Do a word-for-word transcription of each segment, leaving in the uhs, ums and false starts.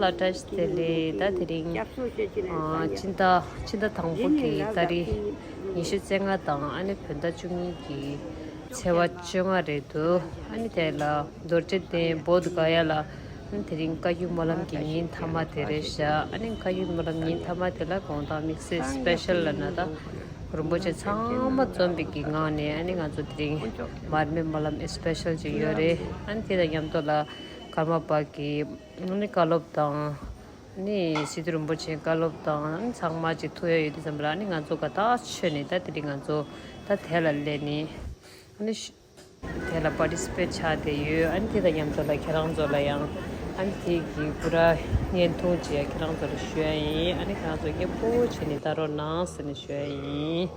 ལ་བཀྲ་ཤིས་བདེ་ལེགས། ད་དེ་རིང་ཨ་ཕྱི་ཟླ་ཕྱི་ཟླ་དང་པོ་གི་ཏ་རིག་ཉི་ཤུ་རྩ་ལྔ་དང་ཨ་ནི་བོད་ཟླ་བཅུ་གཉིས་ཀྱི་ཚེས་པ་བཅོ་ལྔ་རེད་འདུག་ཨ་ནི་དེ་ལ་རྡོ་རྗེ་གདན་བོ་དྷ་ག་ཡ་ལ་ཨ་ནི་དེ་རིང་བཀའ་བརྒྱུད་སྨོན་ལམ་གྱི་ཉིན་མཐའ་མ་དེ་རེད་ཤག་ཨ་ནི་བཀའ་བརྒྱུད་སྨོན་ལམ་ཉིན་མཐའ་མ་དེ་ལ་དགོང་དག་དམིགས་བསལ་སི་པེ་ཤལ་ལབ་ན་ད་རིན་པོ་ཆེ་ཚང་མ་འཛོམས་པའི་གི་ངང་ནས་ཨ་ནི་ང་ཚོ་དེ་རིང་མར་མེ་སྨོན་ལམ་སི་པེ་ཤལ་ཅིག་ཡོད་རེད། ཨ་ནི་དེ་དང་མཉམ་དུ་ལ་ཀརྨ་པ་གི་ཨ་ནི་བཀའ་སློབ་དང་། ནི་སི་ཏུ་རིན་པོ་ཆེའི་བཀའ་སློབ་དང་ཚང་མ་ཅིག་ཐུག་ཡ་ཡོད་དུས་ཙམ་པ་ལ་ནི་ང་ཚོ་ག་ད་ཆོས་ནི་ད་དེ་རིང་ང་ཚོ་ད་དེ་ལ་སླེབས་ནི་ནི་ཤ- དེ་ལ་པར་ཊི་སི་པེཊ་ཆགས་བསྡད་ཡོད། ཨ་ནི་དེ་དང་མཉམ་དུ་ལ་ཁྱེད་རང་ཚོ་ལ་ཡང་ཨ་ནི་དེ་གི་པུ་ར་བརྙན་ཐུང་ཅིག་ཡ་ཁྱེད་རང་ཚོ་ལ་ཞུ་ཡ་ཡིན། ཨ་ནི་ཁྱེད་རང་ཚོ་མཉེས་པོ་བྱས་ནི་ལྟ་རོགས་གནང་ཟེར་ནི་ཞུ་ཡ་ཡིན།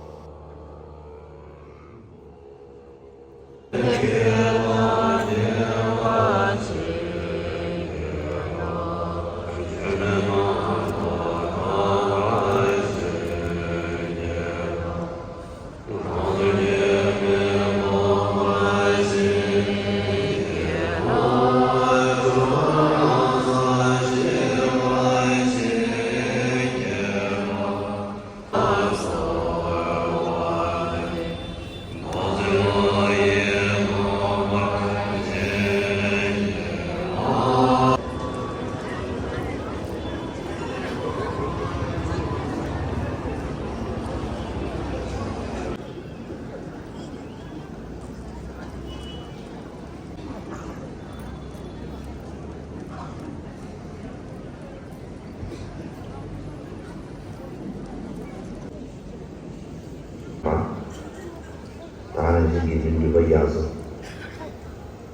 ད་རང་བཞིན་གྱིས་འདི་ནུས་པ་ཡག་སོང་།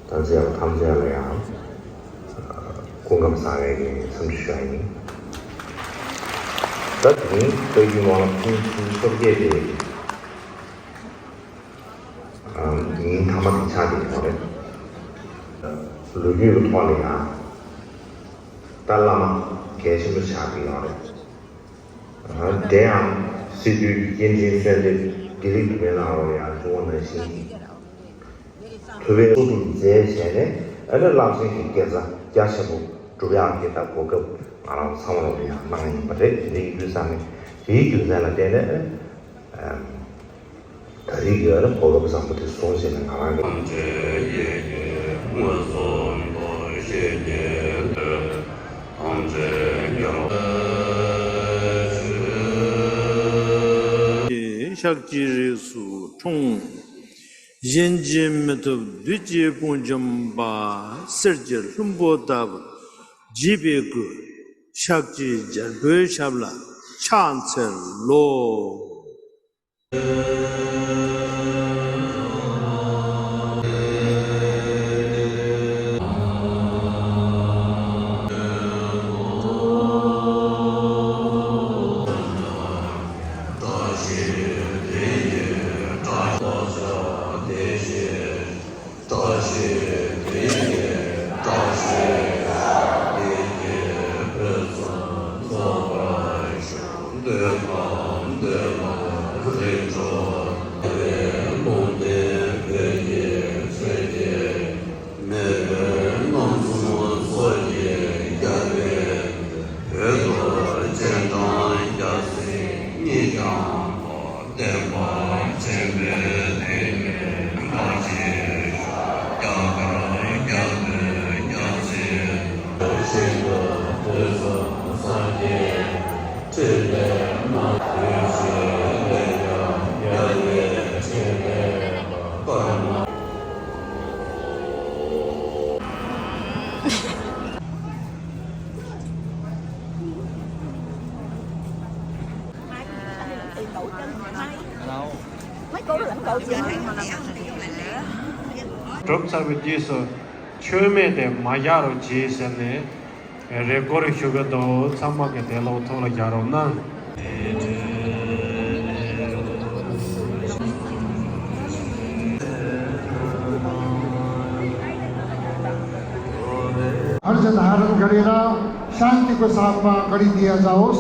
ད་ཚེ་ཡང་ཐམས་ཅད་ལ་ཡང་སྐུ་ཁམས་བཟང་བའི་གི་འཚམས་འདྲི་ཞུ་ཡ་ཡིན། ད་དེ་རིང་བཀའ་བརྒྱུད་སྨོན་ལམ་ཐེངས་སོ་བརྒྱད་དེ་ཉིན་མཐའ་མ་དེ་ཆགས་བསྡད་ཡོད་རེད། ལོ་རྒྱུས་ཀྱི་ཐོག་ལ་ཡང་ད་བླ་མ་གལ་ཆེན་པོ་ཆགས་བསྡད་ཡོད་རེད། དེ་ཡང་སི་ཏུའི་སྐྱེ་ཕྲེང་གསོལ་འདེབས་བདེ་ལེགས་དུ་མའི་ནང་ལོགས་ཡང་བྱུང་བ་ནང་བཞིན་གྱི་ཐུབ་པའི་གསོལ་སྒྲུབ་མཛད་བྱས་ནས་ཨ་ནི་རླབས་ཆེན་གྱི་དགེ་རྩ་རྒྱ་ཆེན་པོ་སྒྲུབ་ཡག་གི་ད་གོ་སྐབས་ང་རང་ཚང་མ་ལ་ཡང་གནང་ཡིན་པ་རེད། དེ་འདྲ་ཡིན་དུས་ཙང་ནས་དེའི་རྒྱུ་མཚན་ལ་བརྟེན་ནས་ཨ་ད་རེས་ཀྱི་ཨ་ནི་གོ་སྐབས་བཟང་པོ་དེ་བཟུང་བྱས་ནས་ང་རང་གི་ཐམས་ཅད་ཡེ་ཤེས་མངོན་སུམ་དུ་ཤེས་ཀྱི་འདོད། ཐམས་ཅད་མཁྱེན་པ་ཆོས། ཤཱཀྱའི་རིགས་སུ་འཁྲུངས། གཞན་གྱིས་མི་ཐུབ་བདུད་ཀྱི་དཔུང་འཇོམས་པ། གསེར་གྱི་ལྷུན་པོ་ལྟ་བུར་བརྗིད་པའི་སྐུ། ཤཱཀྱའི་རྒྱལ་པོའི་ཞབས་ལ་ཕྱག་འཚལ་ལོ། བཀྲ་ཤིས་བདེ་ལེགས། བཀྲ་ཤིས་བདེ་ལེགས། བཀྲ་ཤིས་བདེ་ལེགས། བཀྲ་ཤིས་བདེ་ལེགས། ཕུན་སུམ་ཚོགས་པར་ཤོག་འདོད་པ་འདོད་པར་རིགས་འགྲོ། རྒྱལ་བའི་ལུང་བསྟན་བོད་ཀྱི་ཆོས་ཀྱི་མེས་པོའི་རྣམ་གསུམ་སོགས་ཀྱིས་རྒྱལ་བའི་བོད་དུ་སྤྱན་དྲངས། རྒྱལ་སྲིད་གཉིས་ཀྱང་བསྟན་པ་ཆེན་པོའི་དེད་དཔོན་འབའ་ཞིག་རྒྱ་གར་རྒྱལ་པོའི་རྒྱལ་སྲིད་ཤིན་ཏུ་དུས་སུ་སངས་རྒྱས་ཕྲིན་ལས་མ་དུས་སུ་ལས་ཀྱང་རྒྱལ་བའི་ཕྲིན་ལས་པདྨ། གྲུབ་ཚར་བའི་རྗེས་སུ་མཆོད་མེ་དེ་མ་བཞག་རོགས་གྱིས་ཟེར་ནས་རེ་སྐུལ་ཞུ་གི་འདུག་ཚང་མ་གི་དེ་ལོག་ཐོག་ལ་རྒྱག་རོགས་གནང་། हर जगह हर गली ना शांति को साथ में गली दिया जाओ।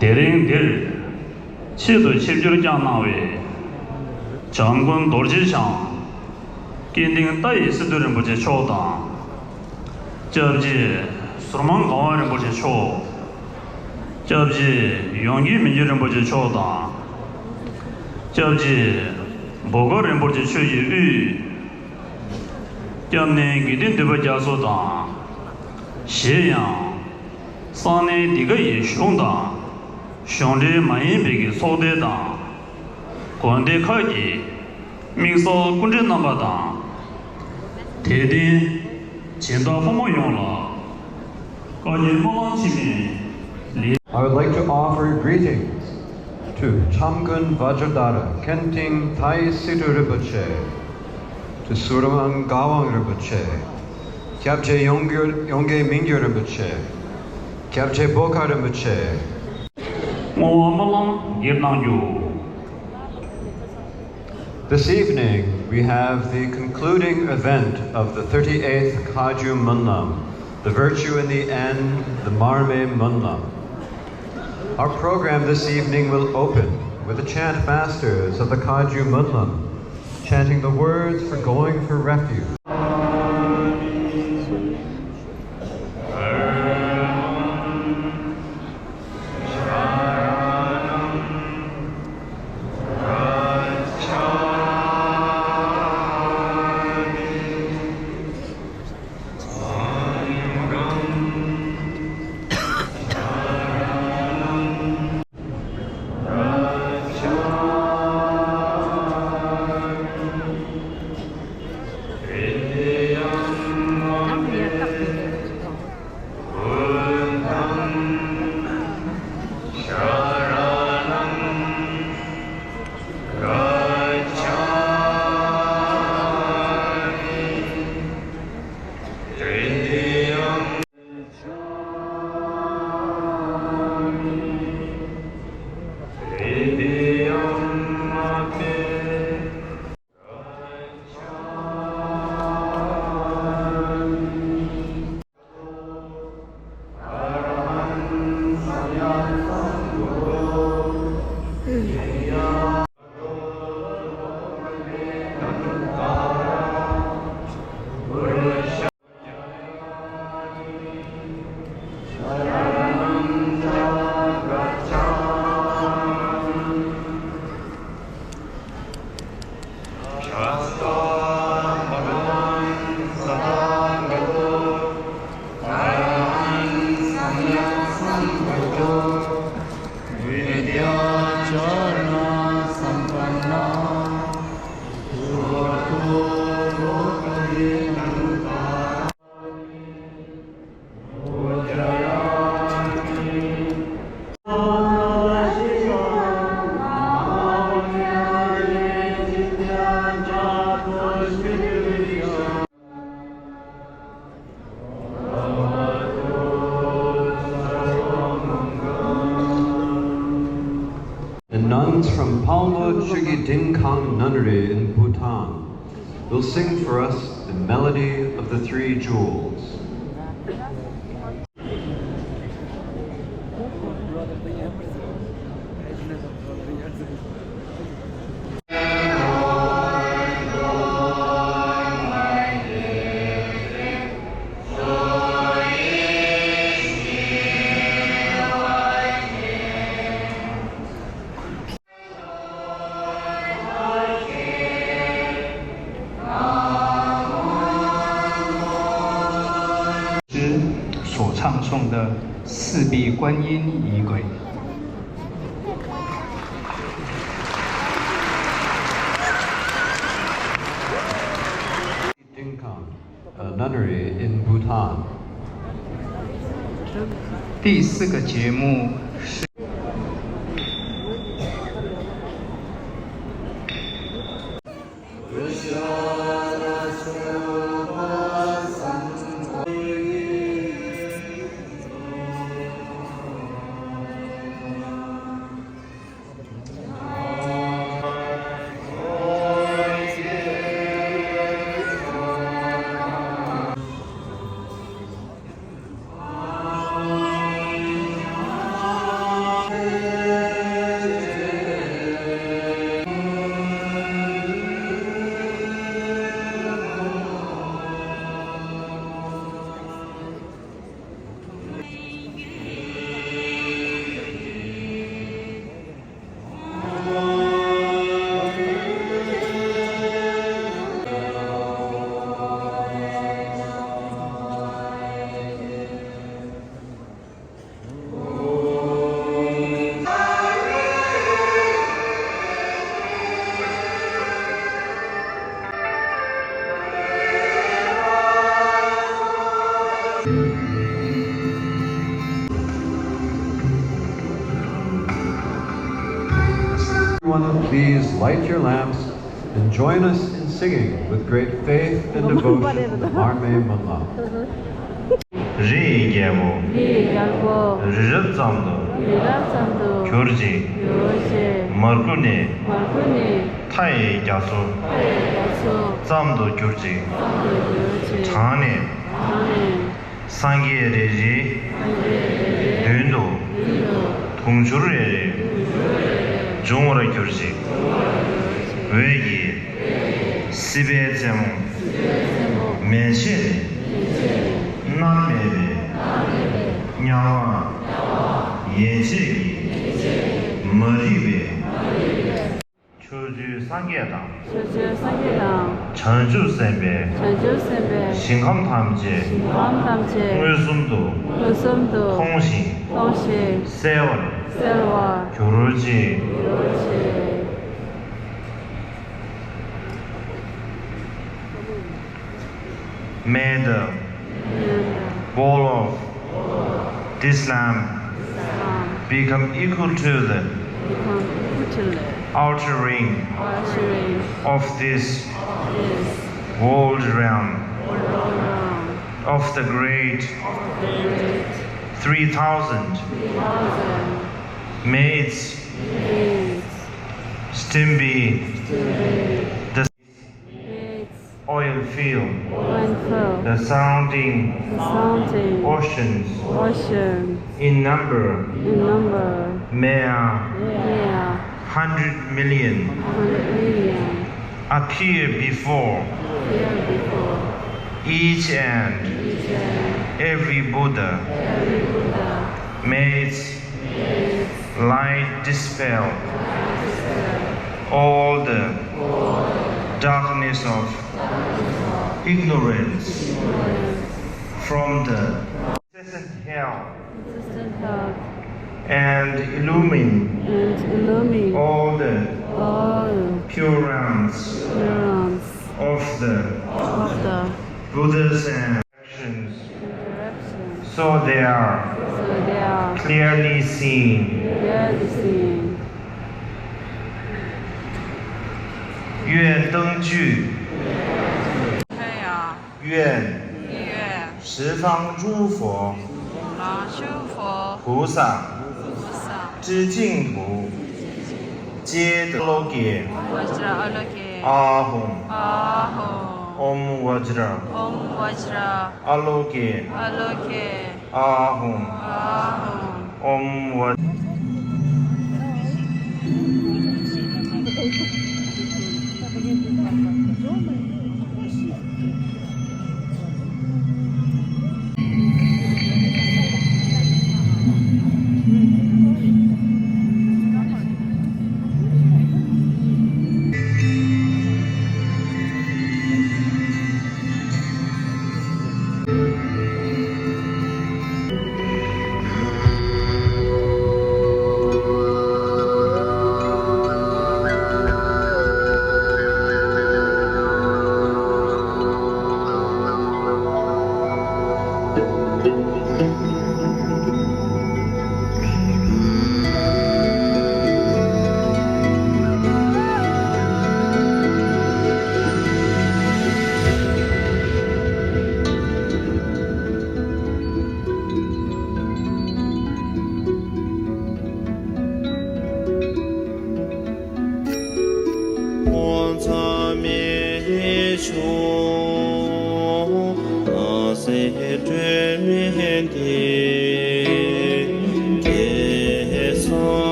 དེ་རིང་འདིར་ཆེད་དུ་ཆིབས་བསྒྱུར་བསྐྱངས་གནང་བའི་བྱམས་མགོན་རྡོ་རྗེ་འཆང་སྐྱེ་ལྡན་ཏཱའི་སི་ཏུ་རིན་པོ་ཆེ་མཆོག་དང་། སྐྱབས་རྗེ་ཟུར་དམངས་གོང་འོག་རིན་པོ་ཆེ་མཆོག་སྐྱབས་རྗེ་ཡོངས་དགེ་མི་འགྱུར་རིན་པོ་ཆེ་མཆོག་དང་། སྐྱབས་རྗེ་བོ་དཀར་རིན་པོ་ཆེ་ཆོས་ཀྱི་དབུས། སྐྱབས་གནས་དགེ་ལྡན་འདུས་པ་རྒྱ་མཚོ་དང་། གཞན་ཡང་། གསང་གནས་འདི་ག་ཡི་གཞུང་དང་། གཞུང་འབྲེལ་མ་ཡིན་པའི་གི་ཚོགས་སྡེ་དང་། དགོན་སྡེ་ཁག་གི་དམིགས་བསལ་སྐུ་མགྲོན་རྣམ་པ་དང་། དད་ལྡན་སྦྱིན་བདག་ཕོ་མོ་ཡོངས་ལ་བཀའ་བརྒྱུད་སྨོན་ལམ་འཆི་མེད་ལེགས། I would like to offer greetings to Chamgun Vajradhara Khenting Tai Situ Rinpoche, to Surmang Gawang Rinpoche, སྐྱབས་རྗེ་ཡོངས་དགེ་མི་འགྱུར་རིན་པོ་ཆེ། སྐྱབས་རྗེ་བོ་དཀར་རིན་པོ་ཆེ། བསྔོ་བ་སྨོན་ལམ་གྱིས་གནང་རྒྱུ། This evening, we have the concluding event of the thirty-eighth Kagyu Munlam, the virtue in the end, the Marme Munlam. Our program this evening will open with the chant masters of the Kagyu Munlam chanting the words for going for refuge. The nuns from Palmo Chökyi Dingkhang Nunnery in Bhutan will sing for us the melody of the three jewels. A nunnery in Bhutan. 第四个节目是 The Please light your lamps and join us in singing with great faith and devotion the Marmei Manlap. རི་ཡི་རྒྱལ་པོ། རི་ཡི་རྒྱལ་པོ། རི་རབ་ཙམ་དུ། རི་རབ་ཙམ་དུ། གྱུར་ཅིག། གྱུར་ཅིག། མར་ཁུ་ནི། མར་ཁུ་ནི། མཐའ་ཡི་རྒྱ་མཚོ། མཐའ་ཡི་རྒྱ་མཚོ། ཙམ་དུ་གྱུར་ཅིག། ཙམ་དུ་གྱུར་ཅིག། གྲངས་ནི། གྲངས་ནི། སངས་རྒྱས་རེ་རེའི། སངས་རྒྱས་རེ་རེའི། མདུན་དུ། མདུན་དུ། དུང་ཕྱུར་རེ་རེ། དུང་ཕྱུར་རེ་རེ། འབྱུང་བར་གྱུར་ཅིག། འབྱུང་བར་གྱུར་ཅིག། འོད་ཀྱིས། འོད་ཀྱིས། སྲིད་པའི་རྩེ་མོ། སྲིད་པའི་རྩེ་མོ། མེ་ལྕེ་ནི། མེ་ལྕེ་ནི། མནར་མེད་པའི། མནར་མེད་པའི། དམྱལ་བ། དམྱལ་བ། ཡན་ཆད་ཀྱི། ཡན་ཆད་ཀྱི། མ་རིག་པའི། མ་རིག་པའི། ཕྱོགས་བཅུའི་སངས་རྒྱས་དང་། ཕྱོགས་བཅུའི་སངས་རྒྱས་དང་། བྱང་ཆུབ་སེམས་དཔའི། བྱང་ཆུབ་སེམས་དཔའི། ཞིང་ཁམས་ཐམས་ཅད། ཞིང་ཁམས་ཐམས་ཅད། མངོན་སུམ་དུ། མངོན་སུམ་དུ། མཐོང་ཞིང་། མཐོང་ཞིང་། གསལ་བར། གསལ་བར། གྱུར་ཅིག། གྱུར་ཅིག། May the bowl of this lamp become equal to the outer ring of this world realm of the great three thousand. May its steam be the oil fill the surrounding oceans in number. May a hundred million appear before each and every Buddha. May its light dispel all the darkness of ignorance from the incessant hell and illumine all the pure realms of the Buddhas and directions, so they are clearly seen. Yuan deng ju. Yuan. Yuan. Shi fang zhu fu. Pu sa. Zhi jing pu. Jie de lo ge. Ahung. Ahung. Om Vajra. Om Vajra. Aloke. Aloke. Ahung. Ahung. Om Vajra.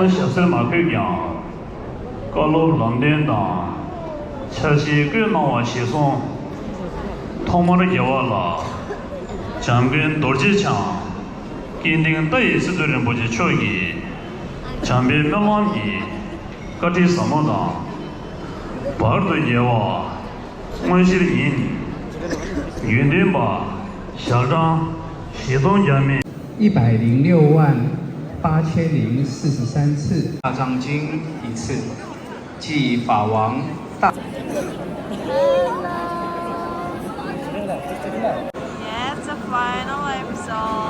ཞབས་སེར་མ་ཕུད་ཀྱང་། བཀའ་སློབ་ལམ་སྟོན་དང་། ཕྱག་བཞེས་བཀོད་གནང་བ་གཞིར་བཟུང་། ཐོག་མར་རྒྱལ་བ་ལ། འཇམ་མགོན་རྡོ་རྗེ་འཆང་། སྐལ་ལྡན་ཏཱ་ཡི་སི་ཏུ་རིན་པོ་ཆེ་མཆོག་གིས། འཇམ་དཔལ་སྨོན་ལམ་གྱི་བཀའ་དྲིན་ཟབ་མོ་དང་། བར་དུ་རྒྱལ་བ་དངོས་གཞིར་ཉིད། དགེ་འདུན་པ་ཞལ་གྲངས་བཞི་སྟོང་བརྒྱ་མེད། 一百零六万八千零四十三次。大藏经一次，即法王大。 Yes, the final episode.